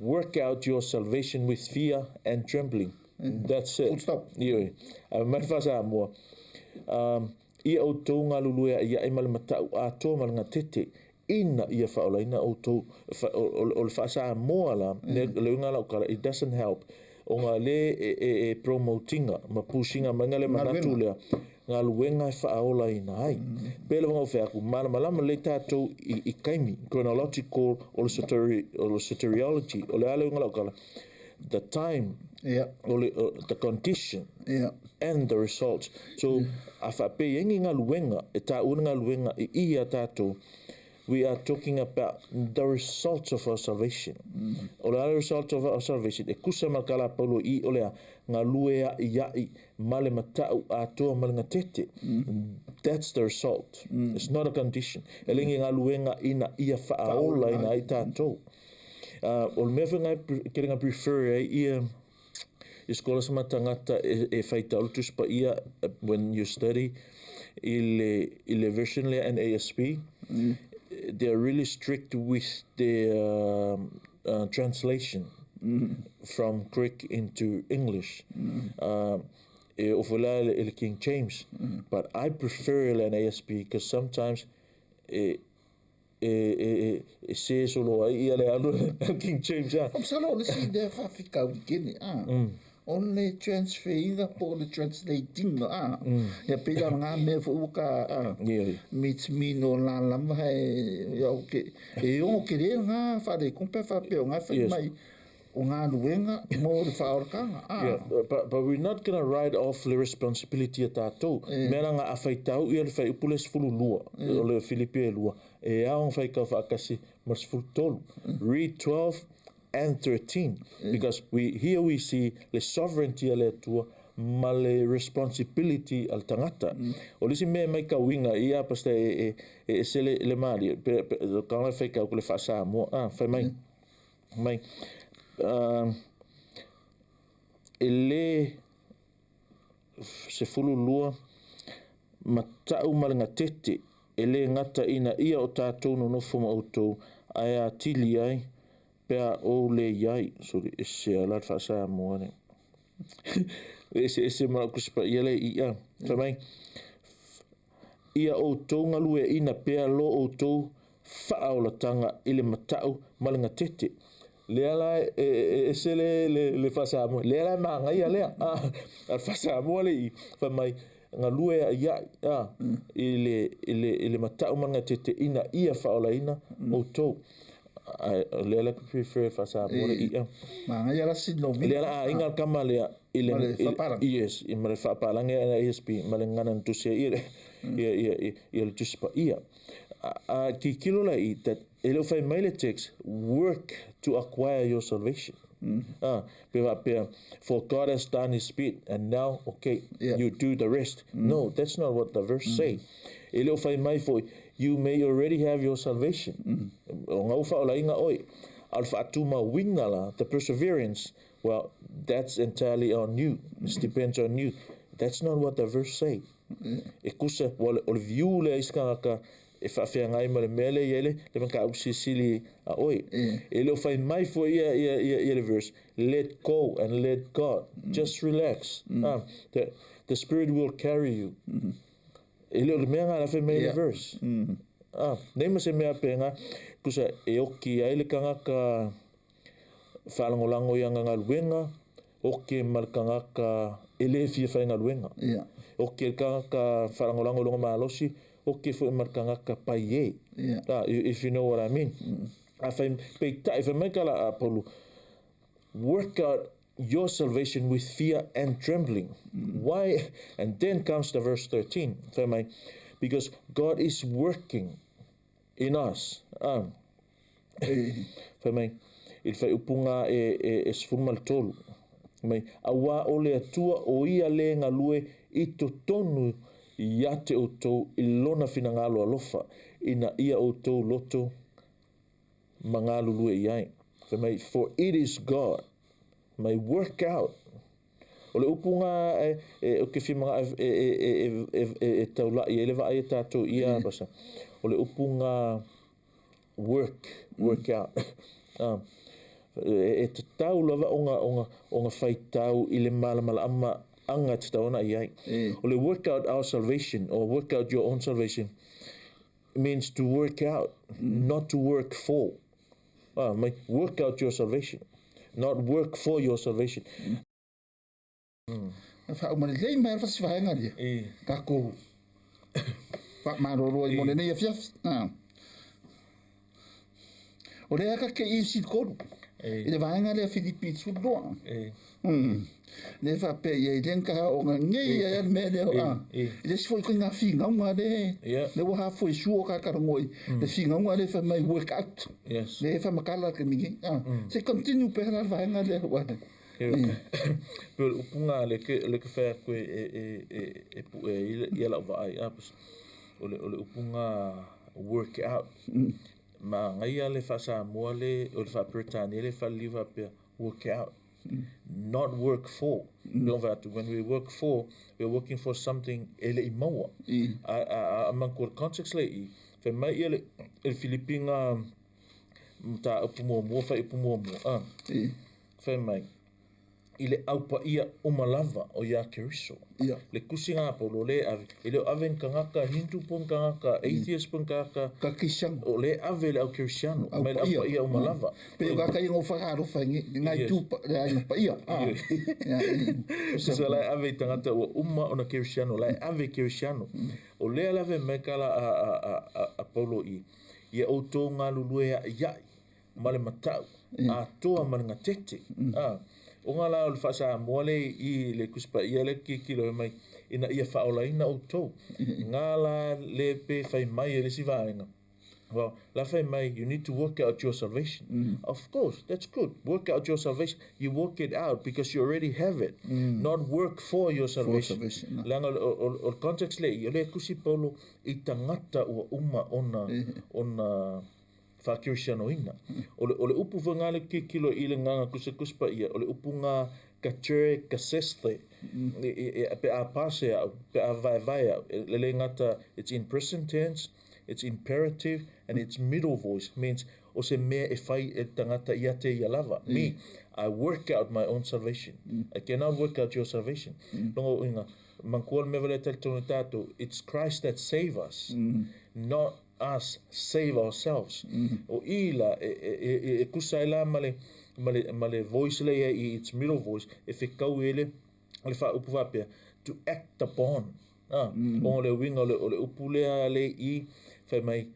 work out your salvation with fear and trembling. That's it.
Full stop.
Ioe. Ae fai mai le faa-Samoa, ia outou galulue a'ia'i ma le mata'u atoa ma le gatete, ina ia faaolaina outou. O le faa-Samoa la, le uiga la o tala, it doesn't help. Ona le e promote-ina ma push-ina mai le manatu lea, galuega e faaolaina ai. Pe le fai atu, malamalama lelei tatou i taimi, chronological o le soteriology, o le a le uiga la o tala, the time, o le, the condition, and the results. So, a faapea i ai ni galuega, e taua le galuega i i ia tatou, we are talking about the results of our salvation. O le a le result of our salvation, e kusa ma le tala a Paulo i o le a, galue a'ia'i ma le mata'u atoa ma le gatete. That's the result. It's not a condition. E le ni galuega ina ia faaolaina ai tatou. O le mea foi lena e tele na prefer ai ia i scholars ma tagata e faitau le Tusi Paia, when you study i le version lea NASB, they are really strict with their translation from Greek into English. E oo foi la i le King James. But I prefer le NASB because sometimes e se solo ai ia le alu King James.
O masalo o le isi lea faafitauli kene, o le transfer-ina po o le translating-a, ia pei la o lena mea foi ua ka mitmino la lava e ia o ke e ono tele lena faaletonu pe a faapea o na e fai mai o galuega mo le faaolataga.
Yeah, but we're not gonna write off le responsibility a tatou. Mea la a faitau ia le fuaiupu le 12, o le Filipi e 2, e ao ona faitau faatasi ma le 13. Read 12 and 13, because here we see le sovereignty a le Atua ma le responsibility a le tagata. O le isi mea e maitauina ia, pastor, e ese le malie, pe, kaona e faitau ko le faa-Samoa, fai mai, e le 12 mata'u ma le gatete e lē gata ina ia o tatou nonofo ma outou ae atili ai pe a ou lē iai. Sorry, ese ala le faasamoa le ese ese ma lau Tusi Paia le ia. Fai mai, ia outou galueaina pea lo outou faaolataga i le mata'u ma le gatete. Lea la e ese le faasamoa lea la e magaia lea a le faasamoa le i fai mai galue a'ia'i i le mata'u ma le gatete ina ia faaolaina outou. Lea la prefer faasamoa le ia.
Magaia la sinomi.
Lea la aiga le kama lea i le
Ma le faapalagi.
Yes, i ma le faapalagi a NASB ma le gagana na tusi ai ia le Tusi Paia. A tilotilo la i that e le o fai mai le text work to acquire your salvation. Pe faapea, for God has done his bit and now, okay, you do the rest. No, that's not what the verse say. E le o fai mai foi, you may already have your salvation. O ngau faaolaina oe. A o le faatumauina la, the perseverance, well, that's entirely on you. It depends on you. That's not what the verse say. E kusa, o le view lea isi tagata. e faafeagai ma le mea lea e i ai le mataupu silisili a oe. E le o fai mai foi ia, ia, ia, ia le verse, let go and let God. Just relax. The Spirit will carry you. E le o le mea ngā la fai mai le verse. Nei ma se mea penga, kusa e oki ai le kangaka whaalangolago i anga galuega, oke ma le kangaka e le fia whai galuega. Oke le kangaka whaalangolago i longa malosi, oke foi ma le kangaka pai e. If you know what I mean. A whai, peitai, whai mai kala a Paulu, work out your salvation with fear and trembling. Why? And then comes the verse 13. Whai mai, because God is working in us. Whai mai, i le whaiupunga e 13. Mai, auā o le Atua o ia le galue i totonu ia te outou i lona finagalo alofa, ina ia outou loto ma galulue i ai. Fai mai, for it is God. Mai, work out. O le upu ngā e o ke whimanga e taulai e le vaai e tātou ia basa. O le upu ngā work out. E te tau lava o ngā whaitau i le malamala ama anga te tauna i ai. O le work out our salvation, or work out your own salvation, means to work out, not to work for. Mai, work out your salvation, not work for your salvation.
Wha umare lei mai fa sivaenga lia. Kako fa maroro i mone nei afiafi. O lea ka ke i si koru. I le vaenga lea Filipi tsuloa. Le fa pe i le ka o nga ngei ia le mea lea. I le si foi ko ngā whingaunga le. Le wa ha foi suo ka karangoi. Le whingaunga le fa mai work out. Le fa makala ke mingi. Se continue pe la vaenga lea wa.
Pe o le upunga le ke whea koe e pu e i lau vaai. O le upunga work out. Ma ngai le whasamoa le, o le whaperetania le whaliliwa pea work out. Not work for. When we work for, we're working for something e le i maua. A mangkua context le i, whai mai ia le Filipinga ta upu mua mua, whai upu mua mua. Whai mai, i le aupa ia umalava o ia Keriso. Le kusi ngā polo le ave. I le ave kangaka Hindu pon kangaka, atheist pon kangaka.
Ka Kristiano.
O le ave le au Kristiano. Mai le aupa ia umalava.
Pe o kaka ingo whakaro whaingi, ngai tūpa, le ainga pa ia.
So le ave i tangata ua uma ona Kristiano, le ave Kristiano. O le alave mai kala a Paulo i, ia outou ngā lulue a iai, ma le matau, a toa ma le ngatete. O ngā la o le whasamoa le i le kuspa ia le kikilo e mai ina ia whaolaina o tau. Ngā la le pe whai mai e le si vaenga. Well, la whai mai, you need to work out your salvation. Of course, that's good. Work out your salvation. You work it out because you already have it. Not work for your salvation.
For salvation.
Leanga o context le i, o le kusi Paulo i tangata ua uma ona whakirisiano ina. O le upu wha ngā le kikilo i le nganga kusa kuspa ia, o le upu ngā katere kasesthe, pe a pase au, pe a vai vai au. Le le ngata, it's in present tense, it's imperative, and it's middle voice, means o se mea e whai e tangata ia te ia lava. Me, I work out my own salvation. I cannot work out your salvation. Longo inga, mangkua le mea wale talitonu tātou, it's Christ that save us, not us save ourselves. O ila e kusa ila male voice le ia i its middle voice e whekau e le wha upu whapea to act upon. O le winga o le upu lea le i whai mai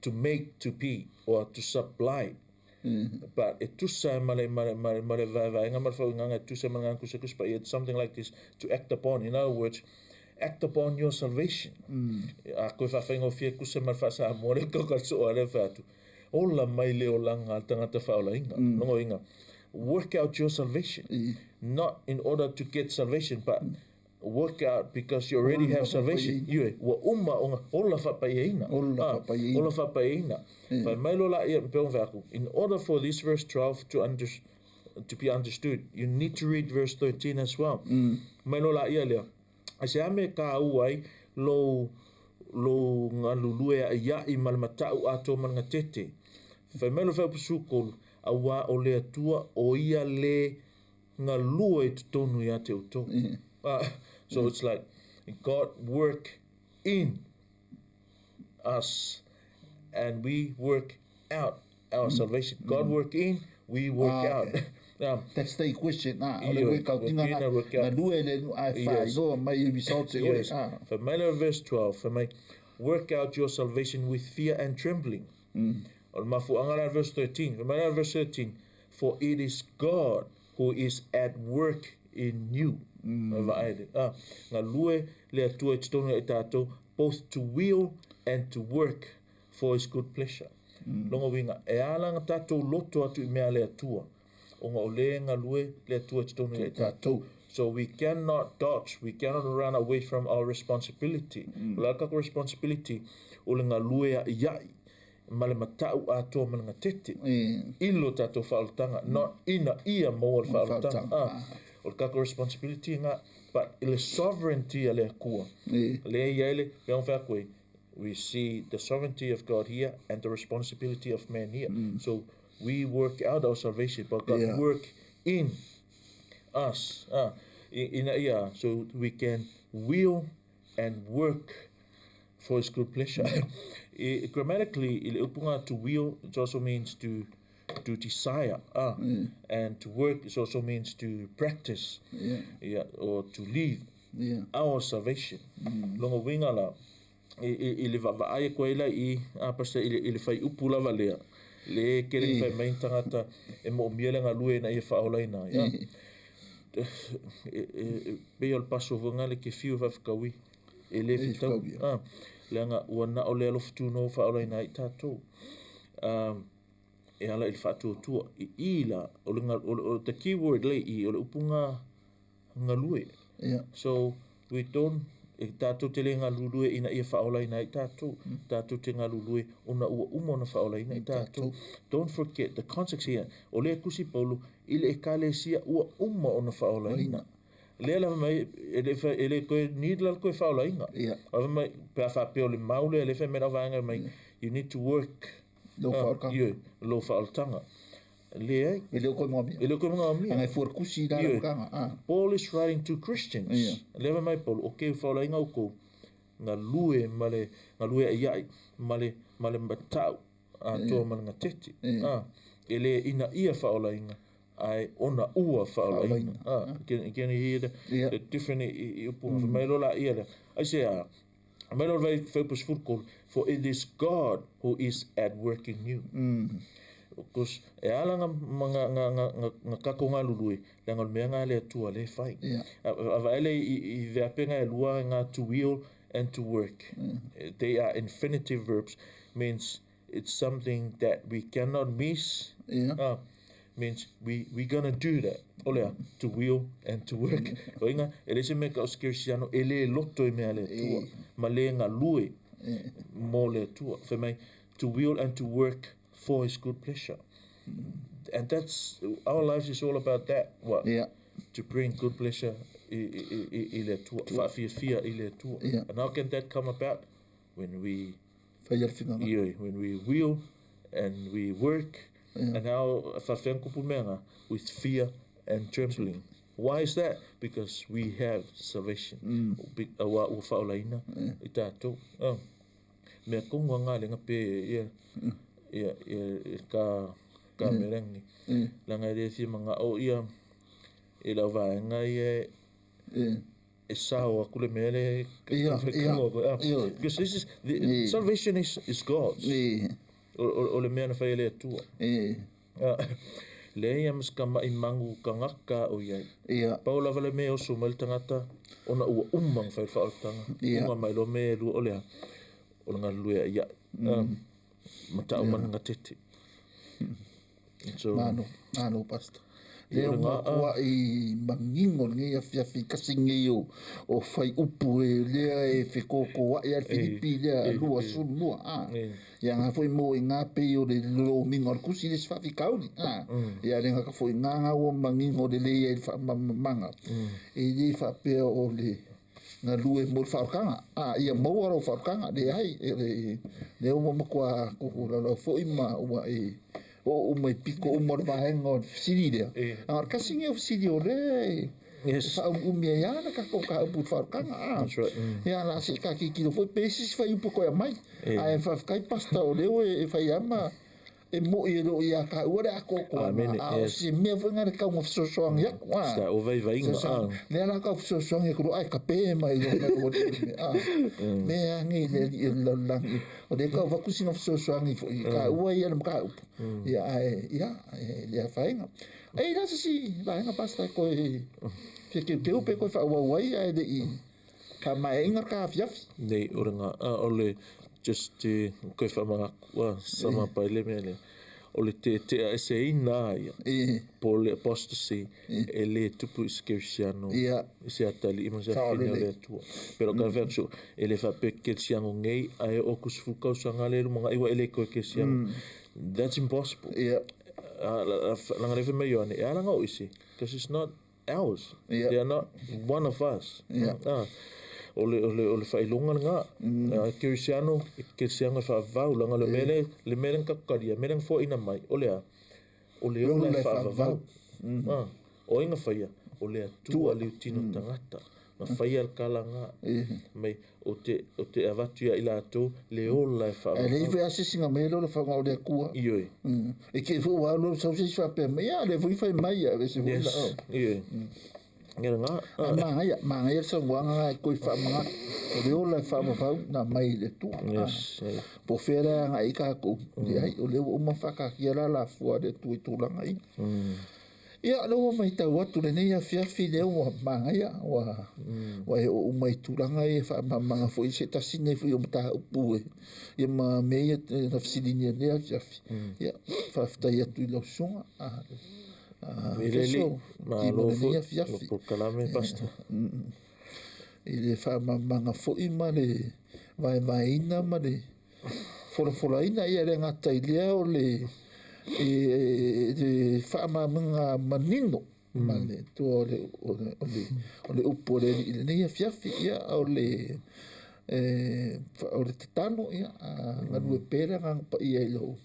to make to be or to supply. But e tusa male vaevaenga male whaunganga e tusa male ngā kusa kusa, but it's something like this, to act upon. In other words, act upon your salvation. A koe whawhainga o fia kusa male whasa more kau soa le whatu. Ola mai le olanga tangata whaola inga. Longo inga. Work out your salvation. Not in order to get salvation, but work out because you already have salvation. Iwe, ua uma onga, ola whapaieina. Ola whapaieina. Whai mai lola ia mpeong whaku. In order for this verse 12 to be understood, you need to read verse 13 as well. Mai lola ia lea. A se ame ka uai lo lou galulue a'ia'i ma le mata'u atoa ma le gatete. Fai mai le fuaiupu 13, auā o le Atua o ia lē galue i totonu iā te outou. So it's like God work in us and we work out our salvation. God work in, we work out.
That's the question. O le work out inga na galue le nu ae faailoa mai e results e oe.
Fai mai le verse 12, fai mai, work out your salvation with fear and trembling. O le mafuaaga la verse 13, fai mai la verse 13, for it is God who is at work in you. Vaai le, galue le Atua i totonu ia i tatou, both to will and to work for his good pleasure. Lona uiga, e ala ona tatou loto atu i mea a le Atua, ona o lea e galue le Atua i totonu ia i tatou. So we cannot dodge, we cannot run away from our responsibility. O le a le tatou responsibility? O le galue a'ia'i ma le mata'u atoa ma le gatete i lo tatou faaolataga, not ina ia maua le faaolataga. O le tatou responsibility lena, but i le sovereignty a le Atua, lea e i ai le, pei ona fai atu ai, we see the sovereignty of God here and the responsibility of man here. So we work out our salvation, but God work in us, ina ia, so we can will and work for his good pleasure. Grammatically, i le upu to will, it also means to desire, and to work it also means to practice, or to live our salvation. Lona uiga la, i le vaavaai atu ai la i pastor i le fuaiupu lava lea, le tele na fai mai ni tagata e moomia le galue ina ia faaolaina ai. E pei o le paso foi lena le te fiu e faafetaui e le fetau. Leaga ua na o le alofa tunoa ua faaolaina ai tatou. E ala i le faatuatua. I i la, o le the key word lea i i, o le upu galue. So we don't, e tatou te le galulue ina ia faaolaina ai tatou. Tatou te galulue ona ua uma ona faaolaina i tatou. Don't forget the context here. O lea tusi Paulo i le ekalesia ua uma ona faaolaina. Lea lava mai, e le toe need la le toe faaolaina. Fai mai, pe a faapea o le mau lea, lea fai mai lau vaega mai, you need to work
Lou faaolataga.
Ioe, lou faaolataga. Leai.
E le o toe manaomia.
E le o toe manaomia.
Ana e fua le tusi la le amataga.
Paul is writing to Christians. Lea fai mai Paulo, okay, ua faaolaina outou, galue ma le, galue a'ia'i ma le, ma le mata'u atoa ma le gatete. E le ina ia faaolaina, ae ona ua faaolaina. Can you hear the different i upu? Fai mai loa laia lea, aisea? Mai loa le fuaiupu 13, for it is God who is at work in you. Because e ala nga tatou galulue, leaga o le mea lena a le Atua lea e fai. A vaai lea i veape e lua nga to will and to work. They are infinitive verbs, means it's something that we cannot miss. Means we gonna do that. O lea, to will and to work. O inga, e le se mea ka o se kerisiano, e le loto i mea le Atua, ma le galue mo le Atua. Fai mai, to will and to work for his good pleasure. And that's, our lives is all about that. What? To bring good pleasure i le Atua, faafiafia i le Atua. And how can that come about? When we
Fai le finagalo.
Ioe, when we will and we work, and how faafefea ona tupu mea na? With fear and trembling. Why is that? Because we have salvation. Auā ua faaolaina i tatou. Mea tonu a ngā lenga pe ia ia ia ka ka merengi. Leaga e le fia mana'o ia i lau vaega ia e sao atu le mea lea because this is the salvation is God's. O le mea na fai e le Atua. Leai a ma se tama'i magu tagata o i ai. Pau lava le mea e oso mai le tagata ona ua uma ona fai le faaolataga. Uma mai loa mea e lua o le a? O le galulue a'ia'i. Mata'u ma le gatete. So,
Malo, malo pastor. Lea ua matua'i manino lenei afiafi tasi lenei o fuaiupu e lea e fetotoa'i a le Filipi lea 22 a. Ia nga foi mo i ngā pei o le lomiga o le tusi le se faafitauli a. Ia le gata foi ngā ngā ua manino lelei ai le faamalamalamaga. E le faapea o le galue mo le faaolataga, a ia maua lou faaolataga, leai, e lea ua matua lalau foi ma ua e oo uma i pito uma o le vaega o le fesili lea. A o le tasi lenei o fesili o lea e faaumiumi ai lava le tatou mataupu i le faaolataga.
That's right.
Ia, la se i ta tilotilo foi pe i ai se isi fuaiupu e toe aumai. Ae faafetai Pastor o lea ua e fai lava ma e moi e le o ia taua le atoatoaga, a o se mea foi lena e tau ina fesoasoani atu.
Sa o vaivaiga.
Lea la tau fesoasoani atu loa ae tape mai loa mai lou alii o le mea. Mea lava nei i le alii o le lalolagi, o lea e tau avatu sina fesoasoani foi i taua ia le mataupu, ia ae ia, e le afaina. E i ai la se isi vaega Pastor e toe fia teuteu pe toe faaauau ai ae le i faamaeaina le ta afiafi?
Nei, o le o le just te koe whamangaku a sama pai le mea lea. O le teetea eseina a ia, po o le apostasy, e le tupu i se kerisiano, i se atalii ma se afafine o le Atua. Pero ka whai atu, e le whaapea kerisiano nei, ae o ku sefulu tausaga le lumanai ua e le koe kerisiano. That's impossible. Langa le whai mai Ioane, e ala ngā o isi, because it's not ours. They are not one of us. O le, o le, o le whailonga ngā. Kerisiano, kerisiano e whaavau, langa le mele, le mele nga kakukaria, mele nga foaina mai, o le a, o le ola e whaavavau. O ai nga whaia, o le Atua le utino tangata. Nga whaia le kala ngā. Mai, o te, o te avatu ia i latou, le ola e whaavavau.
E lei foi asiasiga mai lea o le whainga o le Atua.
Ioe.
E kei foi ua alu alu sau se isi faapea mai, ia lea foi fai mai ia, ese foi la.
Yes, ioe. Ia ngā.
Ae manaia, manaia le saunoaga lena e toe faamanatu, o le ola e faavavau na aumai i le Atua.
Yes.
Po o fea la e agai ai tatou, leai, o lea ua uma ona faataatia la alafua a le Atua i tulaga ia. Ia, o lea ua matau atu lenei afiafi lea ua manaia, ua, ua e oo uma i tulaga ia faamalamalamaga foi se tasi lenei foi o mataupu e, ia ma mea ia na fesiligia i lenei afiafi. Ia, faafetai atu i lau susuga.
Lelei,
malo
foi
lenei afiafi.
Lo polokalame, Pastor.
I le faamalamalamaga foi ma le vaevaeina ma le folafolaina, ia le gata i lea o le e faamalamalamaga manino ma le tua o le o le o le o le upu a le Alii i lenei afiafi. Ia o le o le tatalo, ia galue pea le Agaga Paia i lou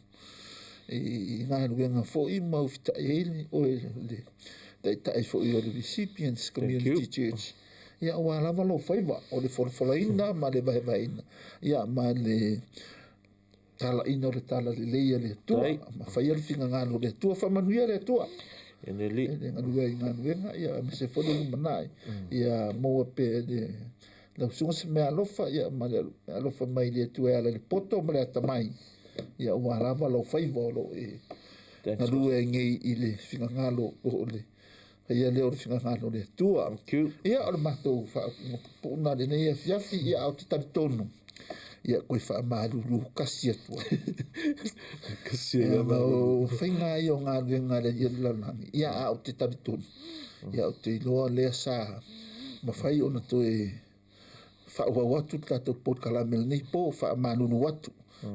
i galuega foi ma ufitai ai oe le taitai foi o le Recipients Community Church. Ia aua lava lou faiva o le folafolaina ma le vaevaeina, ia ma le talaina o le talalelei a le Atua, ma faia le finagalo o le Atua. Faamanuia le Atua
E le
le galue ai i galuega, ia aemaise foi le lumanai, ia maua pea e le lau susuga se meaalofa, ia ma le alofa mai le Atua e ala i le poto ma le atamai, ia aua lava lou faiva o lo o e galue ai nei i le finagalo o le faia lea o le finagalo o le Atua. Ia o le matou faaupuga pupuu na lenei afiafi, ia a o te talitonu, ia koe faamalulu kasi atu ai.
Kasi
Ia, ma o faiga ia o galuega a le Alii o le lalolagi, ia a o te talitonu, ia ou te iloa lea sa mafai ona toe faaauau atu le tatou polokalame lenei po, faamalulu atu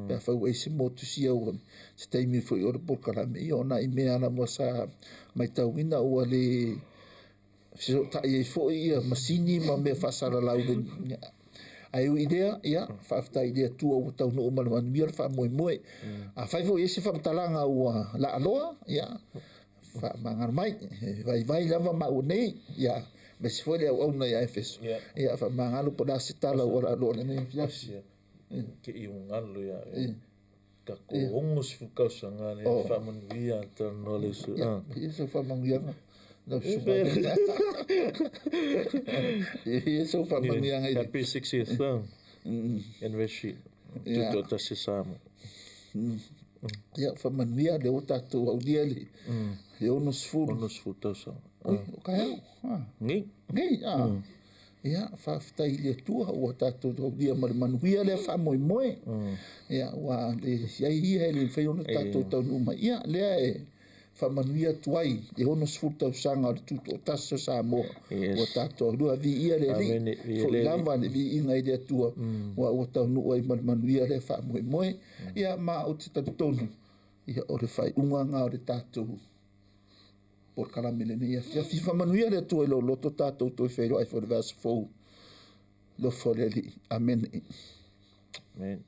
pe afai ua i ai se motusia ua se taimi foi o le polokalame, ia ona i mea lava sa matauina ua le fesootai ai foi ia masini ma mea faasalalau. Ae ui i lea, ia faafetai i le Atua ua taunuu ma le manuia le faamoemoe. Afai foi e i ai se faamatalaga ua laaloa, ia faamagalo mai, e vaivai lava maua nei, ia aemaise foi le auauna ia Efeso. Ia faamagalo po o le a se tala ua laaloa lenei afiafi.
Ke i ungalo ia e. Ka ko 60 tausaga le faamanuia talanoa le uso.
Ia, ia se faamanuiaga. Lau susuga. Ia se faamanuiaga i
Happy 60th anniversary. Tutoatasi Samoa.
Ia, faamanuia lea ua tatou aulia le 60.
60 tausaga.
Ui, o taeao.
Nei.
Nei, Ia, faafetai i le Atua ua tatou aulia ma le manuia lea faamoemoe. Ia, ua le i ai ia e le mafai ona tatou taunuu mai. Ia, lea e faamanuia atu ai le 60 tausaga o le Tutoatasi o Samoa. Ua tatou aulia, viia le Alii, foi lava le viiga i le Atua, ua taunuu ai ma le manuia lea faamoemoe. Ia, ma ou te talitonu, ia, o le faaiuga lena o le tatou polokalame lenei afiafi. Faamanuia le Atua i lou loto, tatou toe feiloai foi i le vaiaso fou. Alofa o le Alii. Amene.
Amen.